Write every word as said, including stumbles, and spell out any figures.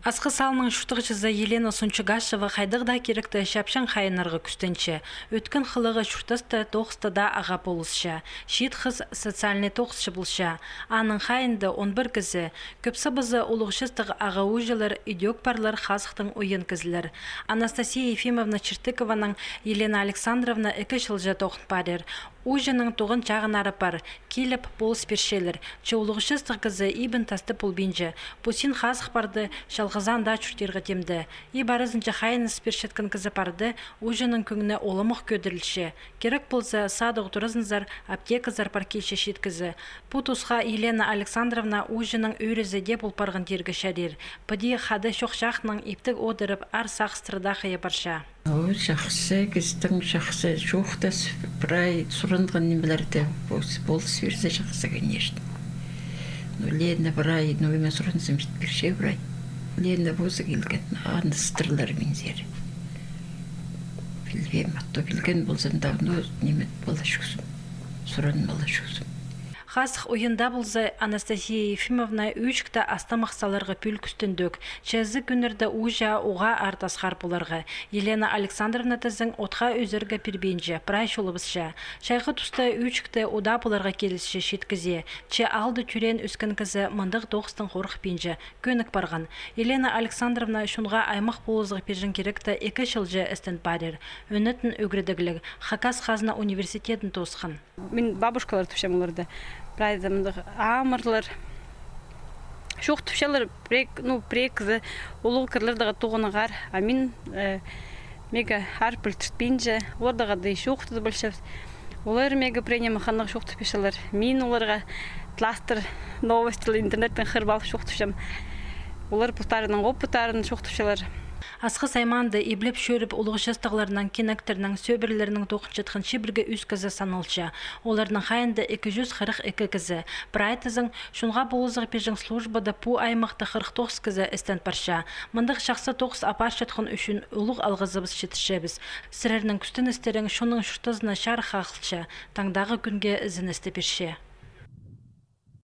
Асхыс аалның чуртағҷызы Елена Сунчугашева хайдағ даа киректе чапчаң хайынарға кӱстенче. Ӧткін хылығы чуртаста тоғыста даа ағаа полысча. Чиит хыс социальный тоғысчы полча. Аның хайиинда он пір кізі. Кӧп сабазы улуғ частығ ағаа-ууҷалар, идӧк парлар, хазыхтың уйан кізілер. Анастасия Ефимовна Чертыкованың Елена Александровна ікі чылҷа тоғын парир. Ууҷаның туған чағыннары пар, киліп, полыс пирчелер. Че улуғ частығ кізі ибін тастап полбинча. Пу син хазых парды, чалғызаң даа чуртирға тимде. Иб аразынҷа хайыныс пирчеткен кізі парды, ууҷаның кӧңні оламох кӧдірілче. Кирек полза, садығ туразынзар, аптеказар пар килче чиит кізі. Пу тусха Елена Александровна ууҷаның ӧӧрезі дее пол парған тирге чарир. Піди хада чох чахнаң иптіг одырып, аар сағыстыра даа хая парча. О, чахсы, кізідең чахсы, чоохтас, прай суранған нимелерде полыс, полыс пирзе чахсы, конечно. Ну, Лена прай, ну, ниме суранзам, чит пирче прай. Лена позы килген, аны сыстырлар минзер. Пілбеем, а то пілген ползам, давно ниме пала чӧксім, суранмала чӧксім. Хазых уйанда полза, Анастасия Ефимовна ӧӧчікте астамах саларға пӱӱл кӱстендӧк. Чазы кӱннерде ууҷаа уғаа аар тасхар поларға. Елена Александровна тізең отха ӧзерге пирбинче, прай чолабысча. Чайғы туста ӧӧчікте удаа поларға килісче чиит кізее. Че аалда тӧреен-ӧскен кізі мындағ тоғыстаң хорыхпинча, кӧнік парған. Елена Александровна чонға аймах полызығ пирҷең киректі ікі чылҷа істен парир. Ӧнетін ӱгредігліг, Хакас хазна университедін тоосхан. Мин бабушкалар тіпчем оларны. Прайзы мындағ амырлар. Чоохтапчалар, пірее, ну, пірее кізі улуғ кірлердегі туғаннар, а мин, э, меге аар пілдіртпинче, олардаға даа чоохтазып полчабыс. Олар меге пірее ниме хынығ чоохтапчалар. Мин оларға тластыр новостьлар интернеттең хығырып алып чоохтапчам. Олар постарының опыттарын чоохтапчалар. Асхыс аймаанда иблеп чӧріп, улуғ частығларнаң, кинектернең, сӧбірелернең тоғынчатхан чибіргі ӱс кізі саналча. Оларның хайиинда ікі чӱс хырых ікі кізі. Прай тізең, чонға полызығ пирҷең службада пу аймахта хырых тоғыс кізі істен парча. Мындағ чахсы тоғыс апарчатхан ӱчӱн улуғ алғызыбыс читірчебіс. Сірернің кӱстеністерің чонның чуртазына чарых ағылча, таңдағы кӱнге ізеністі пирче.